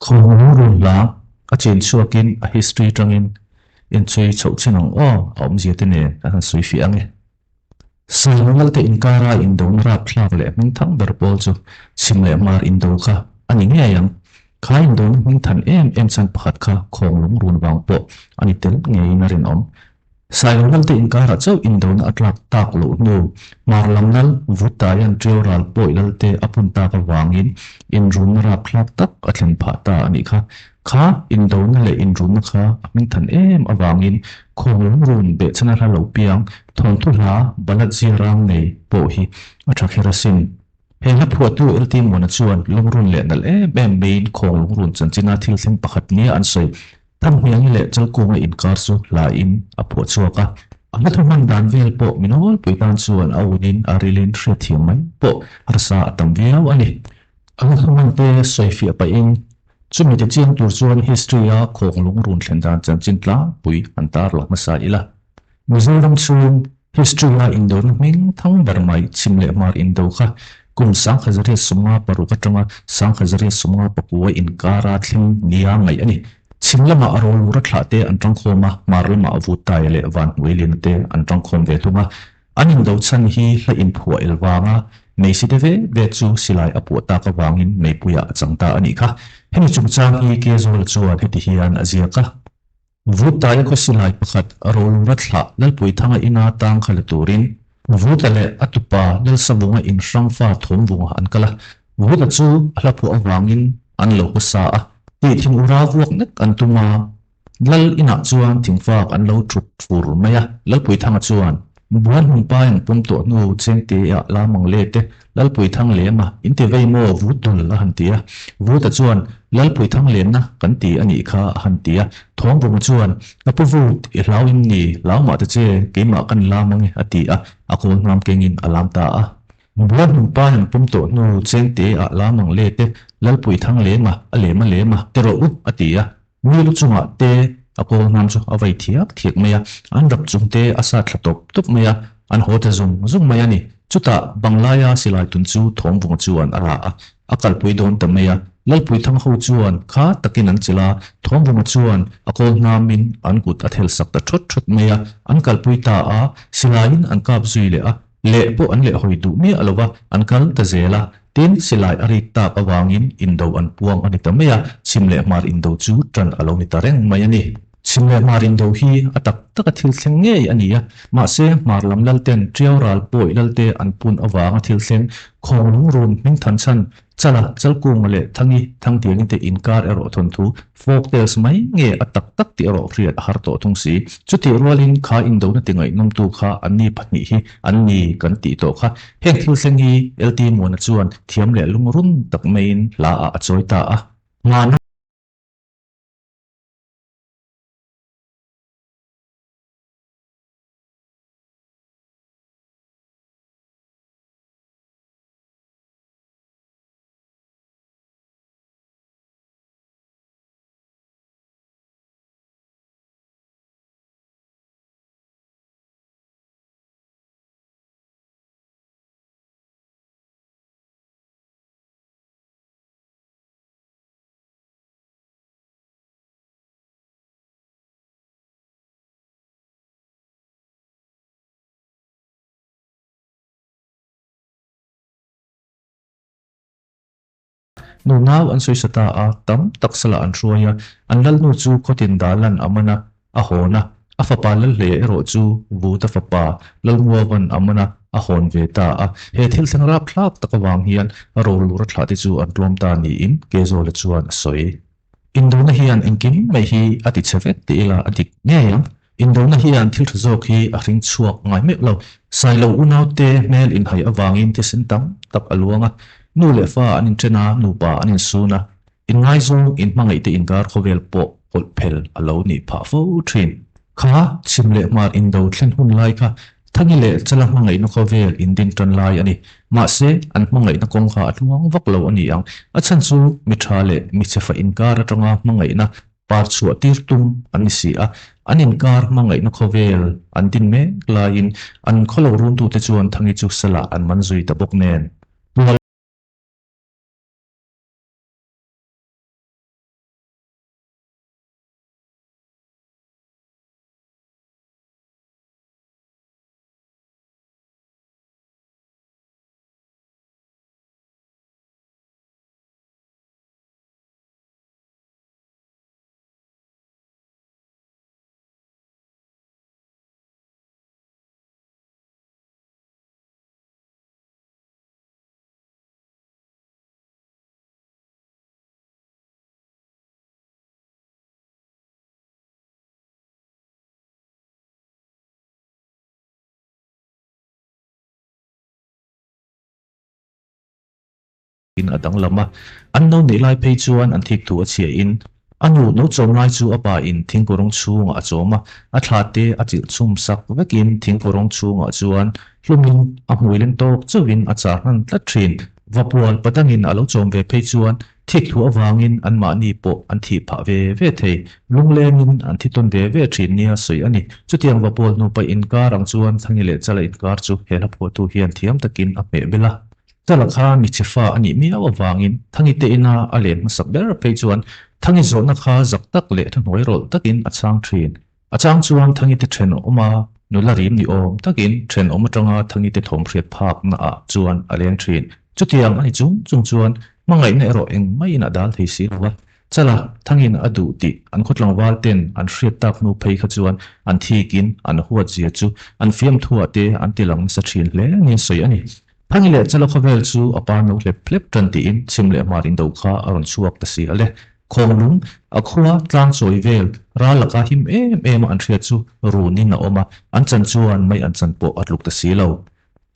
Khawng run hla a chin chhuakin a history tangin inchhui chhoh chin ang aw a awmzia te nen kan han sawi fiah ang e. Sailungal te inkara indona rapthlak leh hmingthang ber pawl chu chhim leh hmar indo kha a ni ngei ang. Kha indona hmingthan em em chhan pakhat kha khawnglung run vang pawh a ni tel ngeiin a rinawm. Sailungal te inkarah chauh indona a tlak tak loh hnu, hmar lam lal Vutaia'n Ṭiau ral pawih lalte a pun tak avangin inrunna rapthlak tak a thlen phah ta a nih kha. Kha indona leh inrunna kha a hmingthan em avangin khawnglung run behchhana hla lo piang thawnthu hla Balat Ziarang nei pawh hi a tha kher asin. He hla phuahtu LT Muana chuan lungrun leh nalh em em maiin khawnglung run chanchina thil thleng pakhat nia an sawi. Thanghniangi leh Chalkunga inkar chu hlain a phuah chhuak a. A hla thu hman dan vel pawh min awlpui tan chuan a unin a rilin hriatthiam mai pawh harsa a tam viau a ni. A hla thu hmante sawifiah pahin Chumi ti chiang tur chuan history-a khawnglung run thlen dan chanchin tlangpui an tar lo hmasa ila. Mizoram chhung history-a indona hming thang ber mai chhim leh hmar indo kha kum 1956 atanga 1959 inkara thleng nia ngaih a ni. Chhim lamah a rawlur a thlah te an tangkhawm a, hmar lamah a vut taia leh van hnuai liana te an tangkhawm ve thung a. An indo chhan hi hla inphuah el vanga Meisi te ve ve chu silai a puah tak avangin meipuiah a chang ta a nih kha. Hemi chungchang hi Kezawla chuan heti hian a ziak a. Vutaia khaw silai pakhat Rolura thlah Lalpuithanga ina tang kha la turin Vuta leh a tupa Lalsavunga inhrang fa Thawmvunga an kal a. Vuta chu a hla phuah avangin an lo hmasa a, tih thinura vuak nek an tum a. Lal inah chuan thingfak an lo thut fur mai a, Lalpuithanga chuan, Buan hmun pai an pawm tawh hnu Chengte-ah la mang le te, Lalpuithang lem a, in ti vei maw vut dul a han ti a. Vuta chuan, Lalpuithang lemna kan ti a nih kha a han ti a. Thawmvunga chuan, Ka pu vut, i hlau em ni, hlau mah ta che, keimah kan lam ang e a ti a, a kawl hnam kengin a lam ta a. Buan hmun pai an pawm tawh hnu Chengte-ah la mang le te, Lalpuithang lem a, a lem a lem a, ti rawh u a ti a. Mi lu chungah te a kawl hnam chu a vei thiak thiak mai a, an rap chung te a sat thla tawp tawp mai a, an haw ta zung zung mai a ni. Chutah Banglaia silai tun chu Thawmvunga chuan a ra a, a kalpui dawn ta mai a. Lalpuithang ho chuan kha takin an chelh a, Thawmvunga chuan a kawl hnamin an kut a thelsak ta thawt thawt mai a, an kalpui ta a, silaiin an kap zui leh a. Leh pawh an lehhawi duh miah lo va, an kal ta zel a. Tin, silai a rik tak avangin indo an puang a ni ta mai a, chhim leh hmar indo chu tan a lo ni ta reng mai a ni. Chhim leh hmar indo hi a tak taka thil thleng ngei a ni a, mahse hmar lam lalten Ṭiau ral pawih lalte an pun avanga thil thleng Khawnglung run hmingthan chhan Chala, Chalkunga leh Thangi, Thangtiangin te inkar erawh thawnthu, folk tales, mai nge a tak tak tih erawh hriat a har tawh thung si. Chutih rualin kha indona ti ngaihnawmtu kha anni pahnih hi an ni kan tih tawh kha. Heng thil thleng hi LT Muana chuan thiam leh lungrun tak maiin hla ah a chawi ta a. Ngana. Nunau an sawisa ta a, tam tak salah an hruai a, an lalnu chu khawtin dalan a man a, a hawn a, a fapa Lalhleia erawh chu Vuta fapa Lalnguavan a man a, a hawn ve ta a. He thil thleng rapthlak tak avang hian rolur a thlah te chu an tlawm ta niin Kezawla chuan a sawi. Indona hian engkim mai hi a ti chhe vek tih ila a dik ngei ang. Indona hian thil tha zawk hi a hring chhuak ngai meuh lo. Sailo unaute hmel inhai avangin thisen tam tak a luang a, nu leh fa an inṭhen a, nupa an insun a, inngaizawng inhmangaihte inkar khawvel pawh hawlh phel a lo nih phah fo ṭhin. Kha chhim leh hmar indo thlen hun lai kha Thangi leh Chala hmangaihna khawvel indin ṭan lai a ni. Mahse, an hmangaihna kawng kha a tluang vak lo a ni ang. A chhan chu mi ṭha leh mi chhe fa inkar aṭanga hmangaihna par chhuah tir tum an ni si a. An inkar hmangaihna khawvel an din mek laiin an khawlo runtute chuan Thangi chu salah an man zui ta bawk nen. In a danglam a, an no neih lai phei chuan an thik thu a chhia in a nu no chawm lai chu a pa in thingkawrawng chhungah a chawm a, a thla te a chilh chhum sak vek in thingkawrawng chhungah chuan hlum in a hmui leng tawk chauh in a char hnan tlat thin. Vapual padang in a lo chawm ve phei chuan thik thu avangin an mahni pawh an thih phah ve ve thei, lungleng in an thi tawn ve ve thin nia sawi a ni. Chutiang Vapual nupa inkar ang chuan Thangi leh Chala inkar chu he hla phuahtu hian thiam takin a hmeh bel a. Chala kha michhe fa a nih miau avangin Thangi te ina a len hmasak ber phei chuan Thangi zawhna kha zak tak leh thuhnuai rawlh takin a chhang thin. A chang chuan Thangi te thenawm a, nula rim ni awm takin thenawm atanga Thangi te thawm hriat phakna ah chuan a leng thin. Chutiang a ni chung chung chuan hmangaihna erawh engmaiin a dal thei si lo a. Chala, Thangin a duh tih an khaw tlangval ten an hriat tak hnu phei kha chuan an thikin an huat zia chu an fiamthuah te an ti lang nasa thin hle nia sawi a ni. Thangi leh Chala khawvel chu a pa no hlep hlep tan tiin chhim leh hmar indo kha a rawn chhuak ta si a le. Khawnglung, a khua tlang chawi vel ral laka him em em a an hriat chu runin a awm a, an chan chuan mai an chan pawh a tluk ta si lo.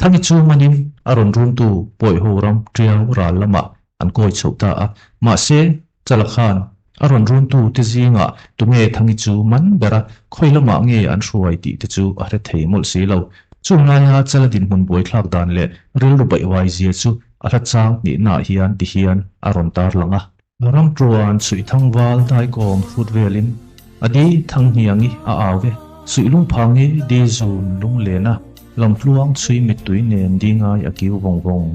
Thangi chu manin a rawn runtu Pawihho ram Tiau ral lamah an kawi chhoh ta a, mahse Chala khan a rawn runtu te zingah tunge Thangi chu man ber a, khawi lamah nge an hruai tih te chu a hre thei mawlh si lo. Chung laia Chala dinhmun buaithlak dan leh rilru baihvai zia chu a hla chang hnihnaah hian ti hian a rawn tarlang a. Ramṭuan Suihthangval daikawm hrut velin a di Thanghniangi a au e. Suih lungphangi di zun lunglen a, lamtluang chhui mittui nen di ngai a kiu vawng vawng.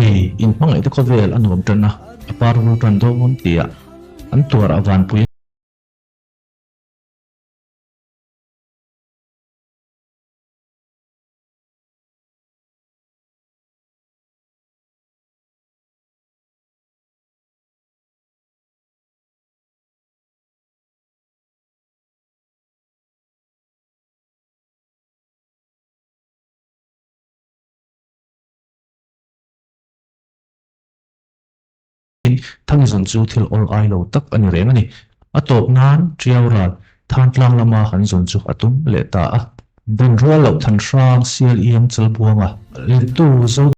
Ni, in hmangaih te khawvel a nuam tan a, a par vur tan dawn tia an tuar a vanpui. Thangzawn chu thil awl ai lo tak a ni reng a ni. A tawp nan Tiau ral Thantlang lama han zawn chu a tum leh ta a. Dan rual loh Thanhrang Sial Iang Chalbuanga lettu Zo.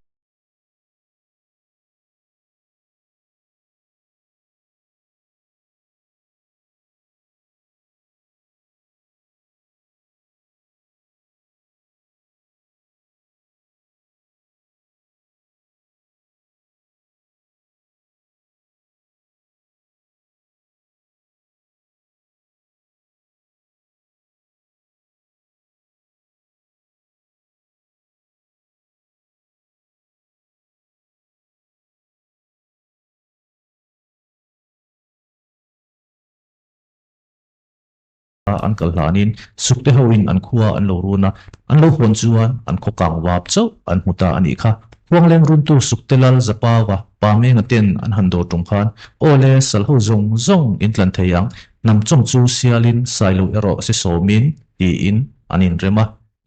An kal hlanin sukte hoin an khua an lo run a, an lo hawn chuan an khaw kang vap chauh an hmu ta a nih kha. Khuangleng runtu sukte lal Zapaua pa Menga ten an han dawr tum khan, Aw le, sal ho zawng zawng in tlan thei ang, hnam chawng chu sialin sai lo erawh si sawmin, tiin an inrem a.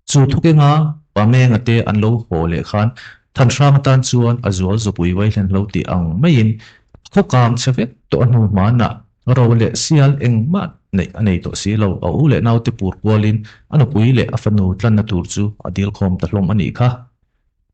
Chu thukenga pa Menga te an lo haw leh khan Thanhrang atan chuan a zual zawpui vaihlenhlo tih ang maiin khaw kang chhe vek tawh a hnu hmanah Ro leh sial engmah neih a nei tawh si lo. A u leh naute pur kualin a nupui leh a fanu tlanna tur chu a dil khawm ta hlawm a nih kha.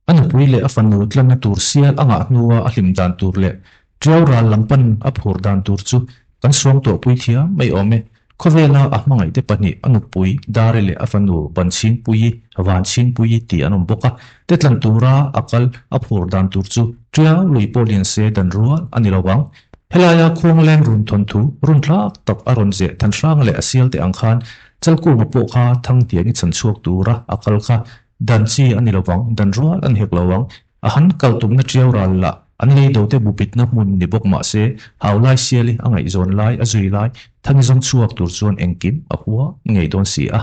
A nupui leh a fanu tlanna tur sial a ngah hnua a hlim dan tur leh Tiau ral lam pan a phur dan tur chu kan suang tuahpui thiam mai awm e. Khawvela a hmangaihte pahnih a nupui Dari leh a fanu Banchhingpuii, Vanchhingpuii tih an awm bawk a. Te tlan tura a kal a phur dan tur chu Tiau lui pawh lian se dan rual a ni lo ang. Helaia khuangleng run thawnthu run thlak tak a rawn zeh Thanhranga leh a sial te ang khan Chalkunga pawh kha Thangtiangi chhan chhuak tura a kal kha dan chi a ni lo vang, dan rual a ni hek lo ang. A han kal tumna tiau ral lah an lei do te bupitna hmun ni bawk mah se Haulai siali a ngaihzawn lai a zui lai Thangizawng chhuak tur chuan engkim a hua ngei dawn si a.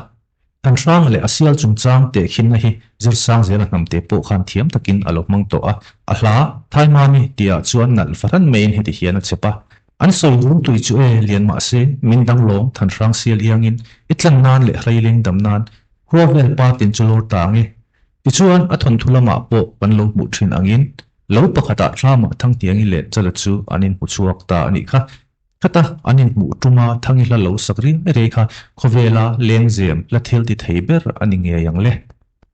Thanhranga leh a sial chungchang tehkhinna hi Zirsang zela hnamte pawh khan thiam takin a lo hmang tawh a, a hla Thaimami tihah chuan nalh fahran maiin heti hian a chep a. An sawi run tui chu e, lian mah se, min dang lawng Thanhrang sial iangin i tlan nan leh hreileng dam nan khua vel pa tin chu lawr ta ang e. Tichuan a thawnthu lamah pawh kan lo hmuh thin angin lo pakhatah thlamah Thangtiangi leh Chala chu an inhmu chhuak ta a nih kha. Khata an inhmuh tuma Thangi hla lo sak ri mai rei kha khawvela lengzem hla thil ti thei ber a ni ngei ang le.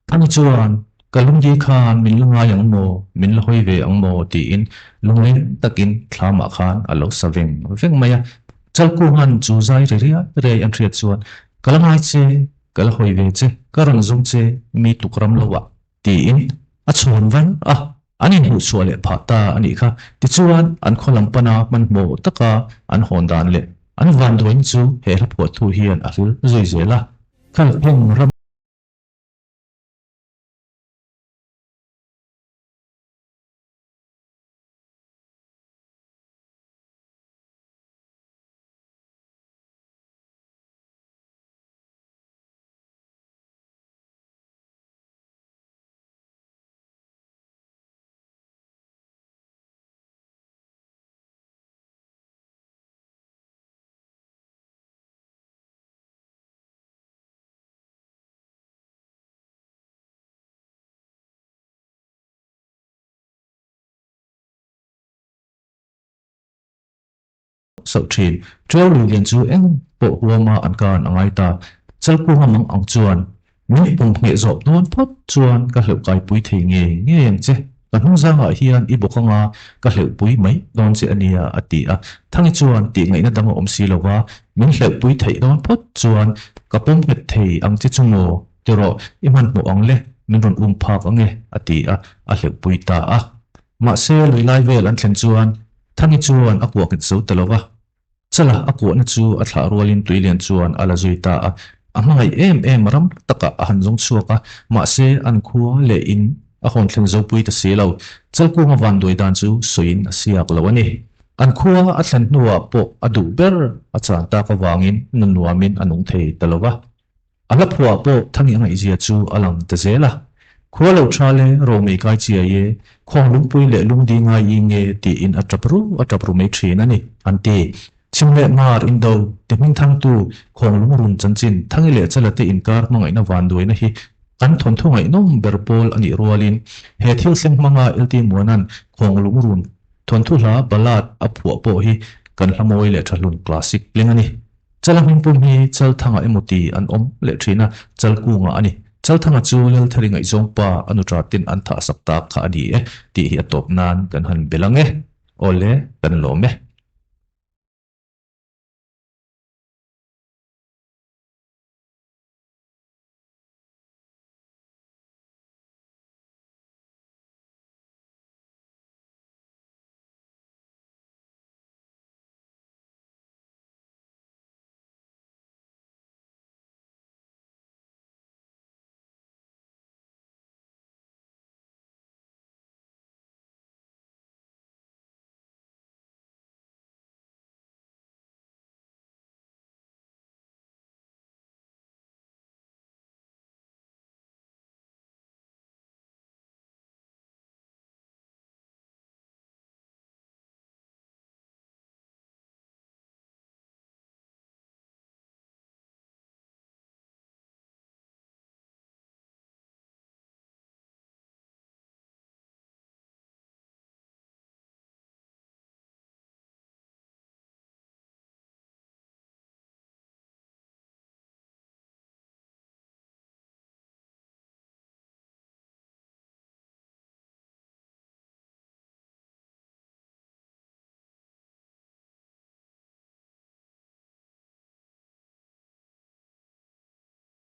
Thangi chuan. Ka lungdi khan min la ngai ang maw, min la hawi ve ang maw tiin lungleng takin thlamah khan a lo sa veng veng mai a. Chalkunga'n chu zai ri riai riai an hriat chuan, Ka la ngai che, ka la hawi ve che, ka rawn zawng che mi tuk ram lo ah tiin a chhawn var a, an inhmuhchhuah leh phah ta a nih kha. Tichuan, an khaw lam pana hmanhmawh taka an hawn dan leh an vanduain chu he hla phuahthu hian a hlul zui zel a. Khalpheng ram. Sauh thin. Ṭiau lui lian chu eng pawh huama an kan a ngai ta. Chalkunga mang ang chuan min pum ngheh zawh dawn phawt chuan ka hleuh kaipui thei ngei ngei ang che. Ka hnungzangah hian i bawk anga ka hleuhpui mai dawn che a nia a ti a. Thangi chuan tih ngaihna dang a awm si lo va, min hleuhpui theih dawn phawt chuan ka pawm nghet thei ang che chu maw? Ti rawh, i hmanhmawh ang le, min rawn um phak ang e a ti a, a hleuhpui ta a. Mahse, lui lai vel an thlen chuan Thangi chuan a kuah nghet zo ta lo va. Chala a kuahna chu a thlah rualin tuilian chuan a la zui ta a. A hmangaih em em ram takah a han zawng chhuak a, mahse an khua leh in a hawn thleng zopui ta si lo. Chalkunga vanduai dan chu sawiin a siak lo a ni. An khua a thlen hnuah pawh a duh ber a chan tak avangin nun nuamin a nung thei ta lo va. A hla phuah pawh Thangi a ngaihzia chu a lang ta zel a. Khua lo tha le, Romei kai chiai e, khuang lungpui leh lungdi ngai i nge tiin a tap ru a tap ru mai thin a ni, an ti. Chhim leh Mar, Indo, ti hmingthangtu khuang lungrun chanchin Thangi leh Chala te inkar hmangaihna vanduaina hi kan thawnthu ngaihnawm ber pawl a nih rualin he thil thleng hmanga LT Muana'n khuang lungrun thawnthu hla ballad a phuah pawh hi kan hla mawi leh thahlun classic tling a ni. Chala hmingpum hi Chalthanga emaw ti an awm leh thin a, Chalkunga a ni. Chalthanga chu Lalthari ngaihzawng pa a nuṭa ten an thah sak tak kha a ni e tih hi a tawp nan kan han bel ang e. Awle, kan lawm e.